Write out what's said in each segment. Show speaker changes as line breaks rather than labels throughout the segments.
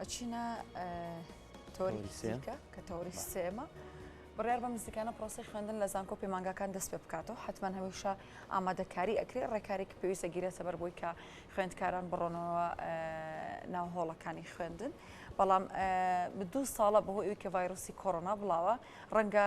ئەچینە تەوەری دیکە کە تەوەری سێمە. بڕیار بەم نزیکانە پرۆسەی خوێندن لە زانکۆ پەیمانگاکان دەست پێ بکاتەوە، حەتمەن هەمیشە ئامادەکاری ئەکرێ، ڕێکارێکی پێویست ئەگیرێتە بەر بۆی کە خوێندکاران بڕۆنەوە ناو هۆڵەکانی خوێندن. بەڵام دوو ساڵە بەهۆی ئەوی کە ڤایرۆسی کۆرۆنا بڵاوە ڕەنگە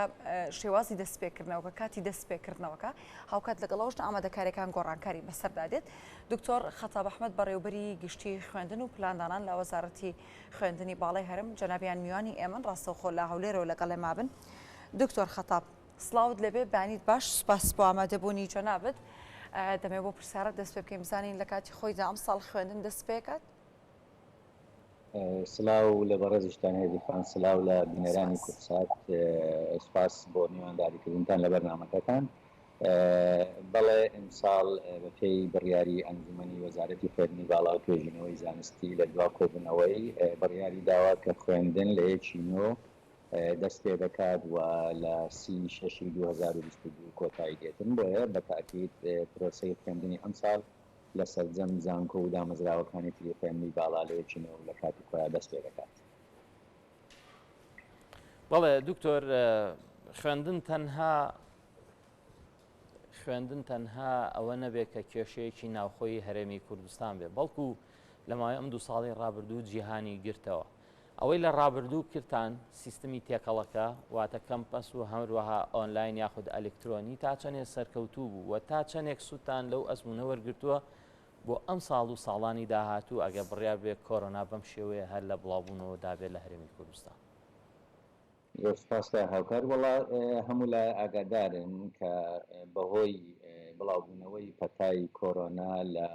شێوازی دەستپێکردنەوەکە کاتی دەستپێکردنەوەکە هاوکات لەگەڵەوەشدا ئامادەکاریەکان گۆڕانکاری بەسەردا دێت. دکتۆر خەتاب ئەحمەد بەڕێوبەری گشتی خوێندن و پلاندانان لە وەزارەتی خوێندنی باڵای هەرێم جەنابیان میوانی ئێمەن ڕاستەوخۆ لە هەولێرەوە لەگەڵ ئێمە بن. دکتۆر خەتاب سڵاوت لێبێ بەیانیت باش سوپاس بۆ ئامادەبوونی جەنابت. دەمەوێت بۆ پرسیارت دەست پێ بکەین بزانین لە کاتی خۆیدا ئەمساڵ خوێندن دەست پێکات؟
سلاو لە بەڕێزیشتان هێدی خان، سلاو لە بینەرانی
سپاس.
کوردسات، سپاس بۆ میوانداریکردنتان لە بەرنامەکەتان. بەڵێ ئیمساڵ بە پێی بڕیاری ئەنجومەنی وەزارەتی خوێندنی باڵا و توێژینەوەی زانستی لە دوا کۆبوونەوەی بڕیاری داوە کە خوێندن لە یەکی نۆ دەست پێ دەکات و لە سی شەشی 2022 کۆتایی دێتن بۆیە بە تاکید پرۆسەی خوێندنی ئەمساڵ لە سەرجەم زانکۆ و دامەزراوەکانی تری خوێندنی باڵا لە یەکی نۆ لە کاتی خۆیا دەست پێ دەکات.
بەڵێ دکتۆر خوێندن تەنها خوێندن تەنها ئەوە نەبێت کە کێشەیەکی ناوخۆی هەرێمی کوردستان بێ بەڵکو لە ماوەی ئەم دوو ساڵی ڕابردوو جیهانی گرتەوە ئەوەی لە ڕابردوو کردتان سیستمی تێکەڵەکە واتە کەمپەس و هەروەها ئۆنلاین یاخود ئەلکترۆنی تا چەندێک سەرکەوتوو بوو و تا چەندێک سوودتان لەو ئەزموونە وەرگرتووە بۆ ئەم ساڵ و ساڵانی داهاتوو ئەگەر بڕیار بێ کۆرۆنا بەم شێوەیە هەر لە بڵاوبوونەوە دابێت لە هەرێمی کوردستان؟
زۆر سوپاس کاک هاوکار. وەڵا هەموو لایە ئاگادارن کە بەهۆی بڵاوبوونەوەی پەتای کۆرۆنا لە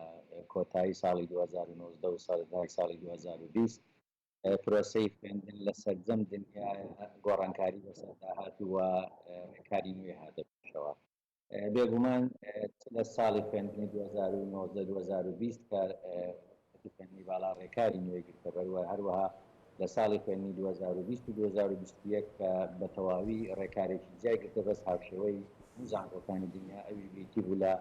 کۆتایی ساڵی 2019 و سەرەتای ساڵی 2020 پرۆسەی خوێندن لە سەرجەم دنیا گۆڕانکاری بەسەردا هات و ڕێکاری نوێ هاتە پێشەوە. بێگومان چ لە ساڵی خوێندنی 2019 2020 کە وەزارەتی خوێندنی باڵا ڕێکاری نوێی گرتەبەر و هەروەها لە ساڵی خوێندنی 2020 و 2021 کە بە تەواوی ڕێکارێکی جیای گرتەبەست هاوشێوەی هەموو زانکۆکانی دنیا ئەویش بریتی بوو لە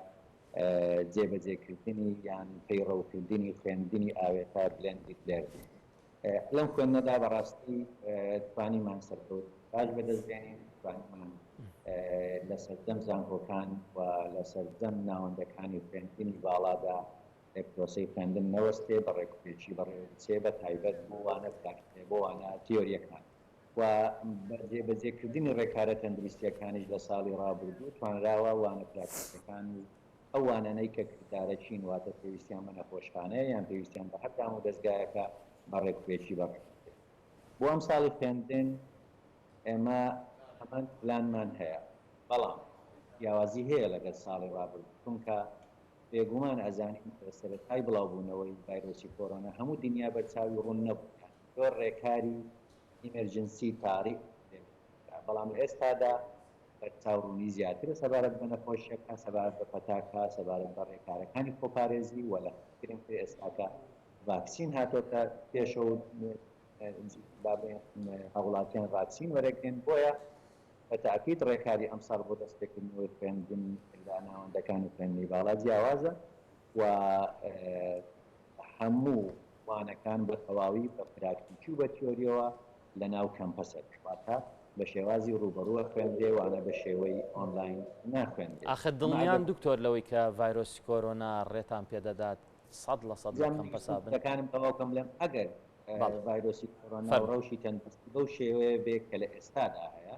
جێبەجێکردنی یان پەیڕەوکردنی خوێندنی ئاوێتە Blended Learning. لەم خوێندنەدا بەڕاستی توانیمان سەرکەوت باش بەدەست بێنین، توانیمان لە سەرجەم زانکۆکان و لە سەرجەم ناوەندەکانی خوێندنی باڵادا پرۆسەی خوێندن نەوەستێ، بە ڕێکوپێکی بەڕێوە بچێ، بە تایبەت بۆ وانە پراکتیکە بۆ وانە تیۆرییەکان و بە جێبەجێکردنی ڕێکارە تەندروستییەکانیش لە ساڵی ڕابردوو توانراوە وانە پراکتیکەکان و ئەو وانانەی کە کردارەکین واتە پێویستیان بە نەخۆشخانەیە یان پێویستیان بە هەر دام و دەزگایەکە بە ڕێکوپێکی بەڕێوەبچێت. بۆ ئەمساڵی خوێندن ئێمە هەمان پلانمان هەیە، بەڵام جیاوازی هەیە لەگەڵ ساڵی ڕابردوو، چونکە بێگومان ئەزانین کە سەرەتای بڵاوبوونەوەی ڤایرۆسی کۆرۆنا هەموو دنیا بەرچاوی ڕوون نەبوو، یانی زۆر ڕێکاری ئیمێرجنسی، تاریق، جێبەجێ کرا، بەڵام لە ئێستادا بەرچاوڕوونی زیاترە سەبارەت بە نەخۆشییەکە، سەبارەت بە پەتاکە، سەبارەت بە ڕێکارەکانی خۆپارێزی و لە گرنگتر ئێستاکە ڤاکسین هاتۆتە پێشەوە و با بڵێین هاوڵاتیان ڤاکسین وەرەگرن، بۆیە بە تەئکید ڕێکاری ئەمساڵ بۆ دەستپێکردنەوەی خوێندن لە ناوەندەکانی خوێندنی باڵا جیاوازە و هەموو وانەکان بە تەواوی بە پراکتیکی و بە تیۆریەوە لە ناو کەمپەسێک واتە بە شێوازی ڕووبەڕوو ئەخوێندرێ وانە بە شێوەی ئۆنلاین ناخوێندرێ.
ئاخر
ئەمە
دڵنیان
ئەگەر.
دکتۆر لەوەی کە ڤایرۆسی کۆرۆنا ڕێتان پێدەدات 100% لە
جا من
کەمپەسا
ویستم
بن؟
قسەکانم تەواو کەم بڵێم ئەگەر
بەڵێ
ڤایرۆسی کۆرۆنا و
فەرموو.
ڕەوشی تەندروستی بەو شێوەیە بێ کە لە ئێستادا هەیە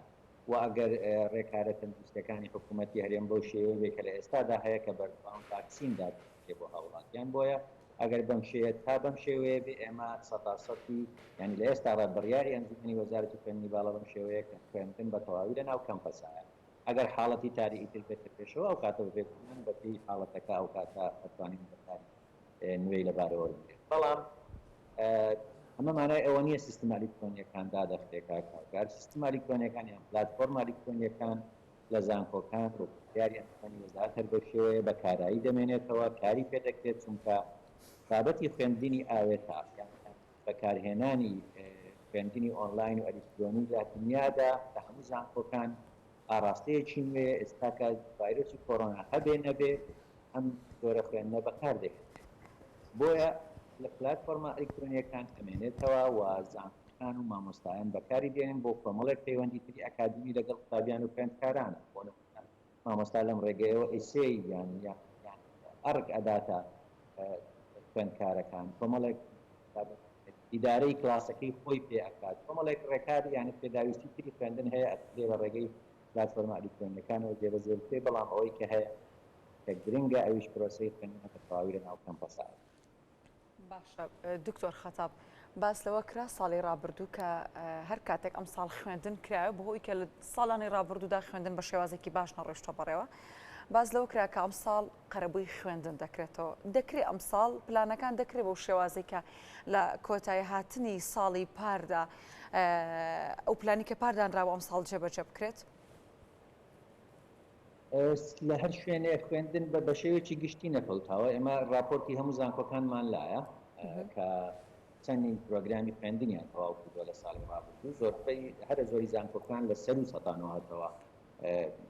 و ئەگەر ڕێکارە تەندروستیەکانی حکوومەتی هەرێم بەو شێوەیە بێ کە لە ئێستادا هەیە کە بەردەوام ڤاکسین دابین دەکرێ بۆ هاوڵاتیان بۆیە ئەگەر بەم شێیە تا بەم شێوەیە بێ ئێمە سەتا سەتی یانی لە ئێستا ڕا بڕیاری ئەنجومەنی وەزارەتی خوێندنی باڵا بەم شێوەیە کە خوێندن بە تەواوی لە ناو کەمپەسایە ئەگەر حاڵەتی تاریئی تر بێتە پێشەوە ئەو کاتە بێگومان بە پێی حاڵەتەکە ئەو کاتە ئەتوانین بڕیاری نوێی لەبارەوە وەربگرین بەڵام ئەمە مانای ئەوە نییە سیستمە ئەلیکترۆنیەکان دادەخرێ کاک هاوکار سیستمە ئەلیکترۆنیەکان یان پلاتفۆرمە ئەلیکترۆنیەکان لە زانکۆکان و بڕیاری ئەنجومەنی وەزارەت هەر بەو شێوەیە بە کارایی دەمێنێتەوە، کاری پێدەکرێت، چونکە بابەتی خوێندنی ئاوێتە یان بەکارهێنانی خوێندنی ئۆنلاین و ئەلیکترۆنی لە دنیادا لە هەموو زانکۆکان ئاڕاستەیەکی نوێیە، ئێستا کە ڤایرۆسی کۆرۆنا هەبێ نەبێ ئەم جۆرە خوێندنە بەکاردەهێنرێت، بۆیە. لە پلاتفۆرمە ئەلیکترۆنییەکان ئەمێنێتەوە و زانکۆکان و مامۆستایان بەکاری دێنن بۆ کۆمەڵێک پەیوەندی تری ئەکادیمی لەگەڵ قوتابیان و خوێندکاران. بۆ نموونە مامۆستا لەم ڕێگەیەوە essay یان یان ئەرک ئەداتە خوێندکارەکان، کۆمەڵێک ئیدارەی کلاسەکەی خۆی پێ ئەکات، کۆمەڵێک ڕێکار یان پێداویستی تری خوێندن هەیە ئەکرێ بە ڕێگەی پلاتفۆرمە ئەلیکترۆنییەکانەوە جێبەجێ بکرێ، بەڵام ئەوەی کە هەیە کە گرنگە ئەویش پرۆسەی خوێندنە بە تەواوی لە ناو کەمپەسە.
باشە دکتۆر خەتاب باس لەوە کرا ساڵی ڕابردوو کە هەر کاتێک ئەم ساڵ خوێندن کرایە بەهۆی کە لە ساڵانی ڕابردوودا خوێندن بە شێوازێکی باش نەڕۆیشتوە بەڕێوە باس لەوە کرا کە ئەم ساڵ قەرەبووی خوێندن دەکرێتەوە دەکرێ ئەم ساڵ پلانەکان دەکرێت بەو شێوازی کە لە کۆتایی هاتنی ساڵی پاردا ئەو پلانی کە پاردانراوە ئەم ساڵ جێبەجێ بکرێت؟
لە هەر شوێنێ خوێندن بە بەشێوەیەکی گشتی نەفەوتاوە، ئێمە ڕاپۆرتی هەموو زانکۆکانمان لایە کە چەندین پرۆگرامی خوێندنیان تەواو کردووە لە ساڵی ڕابردوو، زۆربەی هەرە زۆری زانکۆکان لە سەروو 90%ەوە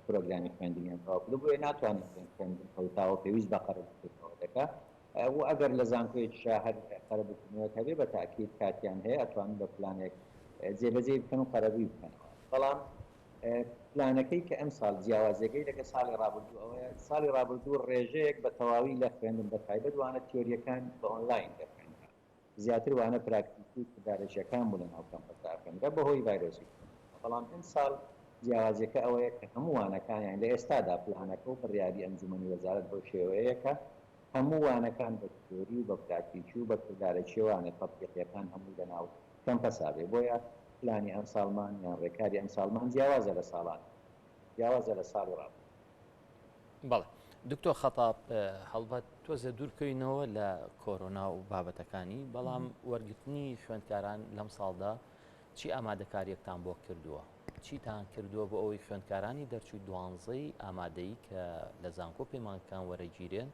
پرۆگرامی خوێندنیان تەواو کردووە، بۆیە ناتوانین بڵێین خوێندن فەوتاوە پێویست بە قەرەبووکردنەوە دەکا و ئەگەر لە زانکۆیەکیشا هەر قەرەبووکردنەوەک هەبێ بە تەئکید کاتیان هەیە ئەتوانن بە پلانێک جێبەجێی بکەن و قەرەبووی بکەنەوە بەڵام پلانەکەی کە ئەمساڵ جیاوازیەکەی لەگەڵ ساڵی ڕابردوو ئەوەیە ساڵی ڕابردوو ڕێژەیەک بە تەواوی لە خوێندن بە تایبەت وانە تیۆریەکان بە ئۆنلاین دەخوێنرا زیاتر وانە پراکتیکی و کردارەکیەکان بوو لە ناو کەمپەسدا ئەخوێنرا بەهۆی ڤایرۆسی کۆرۆنا بەڵام ئەمساڵ جیاوازیەکە ئەوەیە کە هەموو وانەکان یانی لە ئێستادا پلانەکە و بڕیاری ئەنجومەنی وەزارەت بەو شێوەیەیە کە هەموو وانەکان بە تیۆری و بە پراکتیکی و بە کردارەکیەوە یانی تەتبیقیەکان هەمووی لە ناو کەمپەسا بێ بۆیە پلانی ئەمساڵمان یان ڕێکاری ئەمساڵمان جیاوازە لە ساڵانی جیاوازە لە ساڵی ڕابردوو.
بەڵێ دکتۆر خەتاب هەڵبەت تۆزێ دوور بکەوینەوە لە کۆرۆنا و بابەتەکانی بەڵام وەرگرتنی خوێندکاران لەم ساڵدا چی ئامادەکاریەکتان بۆ کردووە؟ چیتان کردووە بۆ ئەوەی خوێندکارانی دەرچووی دوانزەی ئامادەیی کە لە زانکۆ پەیمانگەکان وەرەگیرێن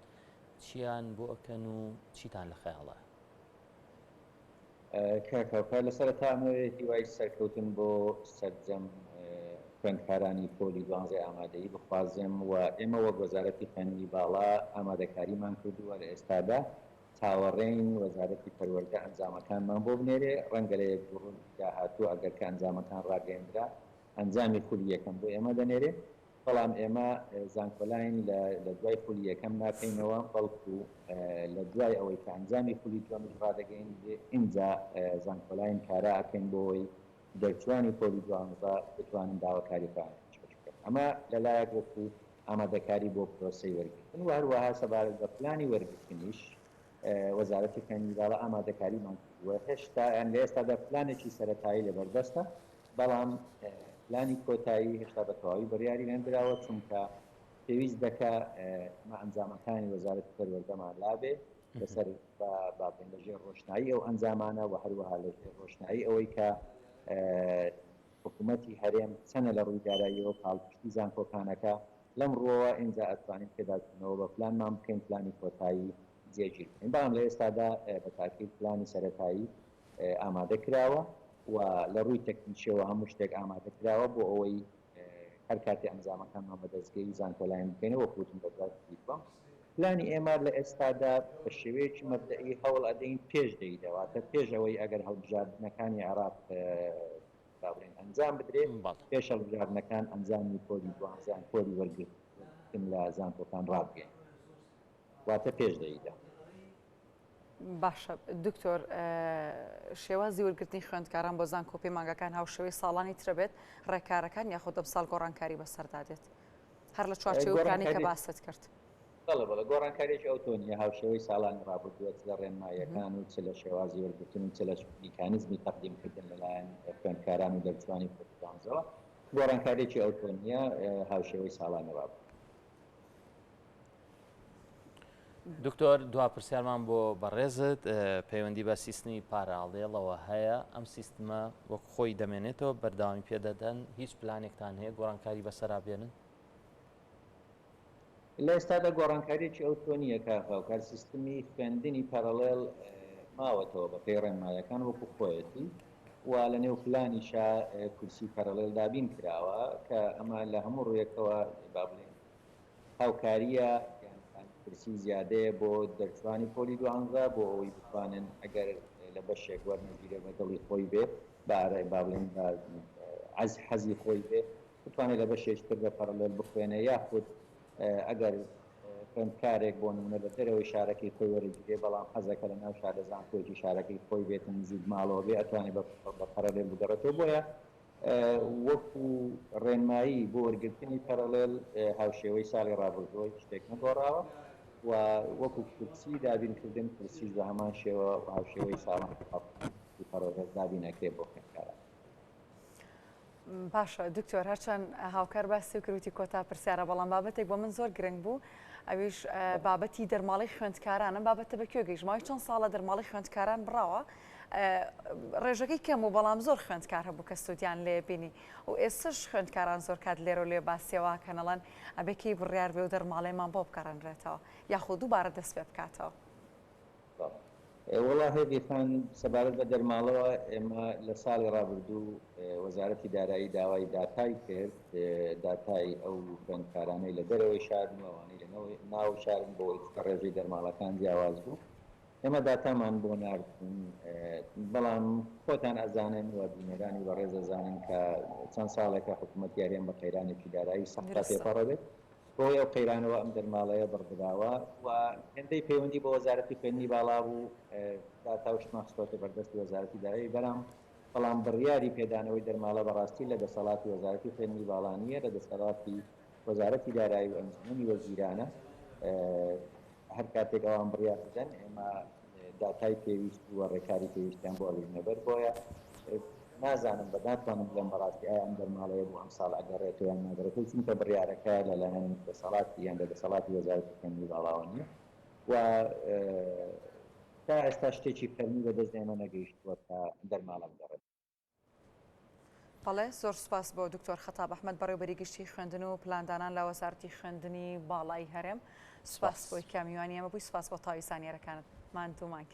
چیان بۆ ئەکەن و چیتان لە خەیاڵە؟
کاک هاوکار لە سەرەتا ئەمەوێ هیوای سەرکەوتن بۆ سەرجەم خوێندکارانی پۆلی دوانزەی ئامادەیی بخوازم و ئێمە وەک وەزارەتی خوێندنی باڵا ئامادەکاریمان کردووە لە ئێستادا چاوەڕێین وەزارەتی پەروەردە ئەنجامەکانمان بۆ بنێرێ ڕەنگە لە یەک دوو ڕۆژی داهاتوو ئەگەر کە ئەنجامەکان ڕاگەیەندرا ئەنجامی خولی یەکەم بۆ ئێمە دەنێرێ بەڵام ئێمە زانکۆلاین لە لە دوای خولی یەکەم ناکەینەوە بەڵکو لە دوای ئەوەی کە ئەنجامی خولی دووەمیش ڕادەگەیندرێ ئینجا زانکۆلاین کارا ئەکەین بۆ ئەوەی دەرچوانی پۆلی دوانزە بتوانن داواکاری خۆیان پێشکەش بکەن ئەمە لەلایەک وەکو ئامادەکاری بۆ پرۆسەی وەرگرتن و هەروەها سەبارەت بە پلانی وەرگرتنیش وەزارەتی خوێندنی باڵا ئامادەکاریمان کردووە هێشتا یان لە ئێستادا پلانێکی سەرەتایی لەبەردەستە بەڵام پلانی کۆتایی هێشتا بە تەواوی بڕیاری نەدراوە، چونکە پێویست دەکا ئێمە ئەنجامەکانی وەزارەتی پەروەردەمان لابێ لەسەر با بڵێین لە ژێر ڕۆشنایی ئەو ئەنجامانە و هەروەها لە ژێر ڕۆشنایی ئەوەی کە حکوومەتی هەرێم چەنە لە ڕووی داراییەوە پاڵپشتی زانکۆکانەکە لەم ڕووەوە ئینجا ئەتوانین پێداچوونەوە بە پلانمان بکەین پلانی کۆتایی جێگیر بکەین بەڵام لە ئێستادا بە تاکید پلانی سەرەتایی ئامادە کراوە و لە ڕووی تەکنیکیەوە هەموو شتێک ئامادە کراوە بۆ ئەوەی هەر کاتێ ئەنجامەکانمان بە دەستگەی زانکۆلاین بکەینەوە وەکو وتم بە دوای خولی دووەم پلانی ئێمە لە ئێستادا بە شێوەیەکی مەبدەئی هەوڵ ئەدەین پێش دەیدە واتە پێش ئەوەی ئەگەر هەڵبژاردنەکانی عێراق با بڵێین ئەنجام بدرێ پێش هەڵبژاردنەکان ئەنجامی پۆلی دوانزە پۆلی وەرگرتن لە زانکۆکان ڕابگەین واتە پێش دەیدە.
باشە دکتۆر شێوازی وەرگرتنی خوێندکاران بۆ زانکۆ پەیمانگاکان هاوشێوەی ساڵانی ترە بێت ڕێکارەکان یاخود ئەمساڵ گۆڕانکاری بەسەردا دێت هەر لە چوارچێوەکانی کە باست کرد.
بەڵێ بەڵێ گۆڕانکاریی ئەوتۆ نییە هاوشێوەی ساڵانی ڕابردووە چ لە ڕێنماییەکان و چ لە شێوازی وەرگرتن و چ لە میکانیزمی تەقدیمکردن لەلایەن خوێندکاران و دەرچووانی پۆلی دوانزەوە گۆڕانکاریی ئەوتۆ نییە هاوشێوەی ساڵانی ڕابردوو.
دکتۆر دوا پرسیارمان بۆ بەڕێزت پەیوەندی بە سیستمی پاراڵێڵەوە هەیە ئەم سیستمە وەک خۆی دەمێنێتەوە بەردەوامی پێدەدەن هیچ پلانێکتان هەیە گۆڕانکاری بەسەرا بێنن؟
لە ئێستادا گۆڕانکاریەکی ئەو تۆ نییە کاک هاوکار سیستمی خوێندنی پەرەڵێڵ ماوەتەوە بە پێی ڕێنمایەکان وەکو خۆیەتی و لە نێو پلانیشا کورسی پەرەڵێڵ دابین کراوە کە ئەمە لە هەموو ڕوویەکەوە با بڵێین هاوکارییە یان. کورسی زیادەیە بۆ دەرچوانی پۆلی دوانزە بۆ ئەوەی بتوانن ئەگەر لە بەشێک وەرنەگیرێ بە دڵی خۆی بێ بە با بڵێین بە عەز حەزی خۆی بێ بتوانێت لە بەشێکی تر بە پەڕەلێل بخوێنێ یاخود ئەگەر خوێندکارێک بۆ نمونە لە دەرەوەی شارەکەی خۆی وەرەگیرێ بەڵام حەزەکە لە ناو شار لە زانکۆیەکی شارەکەی خۆی بێت و نزیک ماڵەوە بێ ئەتوانێت بە پەڕەلێل بگەڕێتەوە بۆیە وەکو ڕێنمایی بۆ وەرگرتنی پەرەڵێل هاوشێوەی ساڵی ڕابردووە هیچ شتێک نەگۆڕاوە و وەکو کورسی دابینکردن کورسیش بە هەمان شێوە و هاوشێوەی ساڵان پەرەڵێل دابین ئەکرێ بۆ خوێندکاران.
باشە دکتۆر هەرچەند هاوکار باسی کرد وتی کۆتا پرسیارە بەڵام بابەتێک بۆ من زۆر گرنگ بوو ئەویش بابەتی دەرماڵەی خوێندکارانە بابەتە بە کوێ گەیشت ماوەی چەند ساڵە دەرماڵەی خوێندکاران بڕاوە ڕێژەکەی کەم بوو بەڵام زۆر خوێندکار هەبوو کە سوودیان لێ بینی و ئێستش خوێندکاران زۆر کات لێرە و لێ باسیەوە کەن ئەڵێن ئەبێ کەی بڕیار بێ و دەرماڵەیمان بۆ بگەڕێنرێتەوە یاخۆ دووبارە دەست پێ بکاتەوە.
وەڵا هێڤی خان سەبارەت بە دەرماڵەوە ئێمە لە ساڵی ڕابردوو وەزارەتی دارایی داوای داتای کرد داتای ئەو خوێندکارانەی لە دەرەوەی شارن و ئەوانەی لە ناو شارن بۆ ئەوەی چونکە ڕێژەی دەرماڵەکان جیاواز بوو ئێمە داتامان بۆ ناردن بەڵام خۆتان ئەزانن و بینەرانی بەڕێز ئەزانن کە چەند ساڵێکە حکوومەتی هەرێم بە قەیرانێکی دارایی سەختدا تێپەڕەبێت بەهۆی ئەو قەیرانەوە ئەم دەرماڵەیە بڕدراوە و هێندەی پەیوەندی بە وەزارەتی خوێندنی باڵا بوو داتا و شتمان خستۆتە بەردەستی وەزارەتی دارایی بەرام بەڵام بڕیاری پێدانەوەی دەرماڵە بەڕاستی لە دەسەڵاتی وەزارەتی خوێندنی باڵا نییە لە دەسەڵاتی وەزارەتی دارایی و ئەنجومەنی وەزیرانە هەر کاتێک ئەوان بڕیار بدەن ئێمە داتای پێویست و ڕێکاری پێویستیان بۆ ئەگرینە بەر بۆیە نازانم بە ناتوانم بڵێم بەڕاستی ئایا ئەم دەرماڵەیە بۆ ئەمساڵ ئەگەڕێتەوە یان ناگەڕێتەوە چونکە بڕیارەکە لەلایەن دەسەڵاتی یان لە دەسەڵاتی وەزارەتی خوێندنی باڵاوە نییە و تا ئێستا شتێکی فەرمی بەدەست ئێمە نەگەیشتووە کە دەرماڵە بگەڕێت.
بەڵێ زۆر سوپاس بۆ دکتۆر خەتاب ئەحمەد بەڕێوبەری گشتی خوێندن و پلاندانان لە وەزارەتی خوێندنی باڵای هەرێم سوپاس بۆی کە میوانی ئێمە بووی سوپاس بۆ تەواوی زانیارەکانت ماندوومان کرد.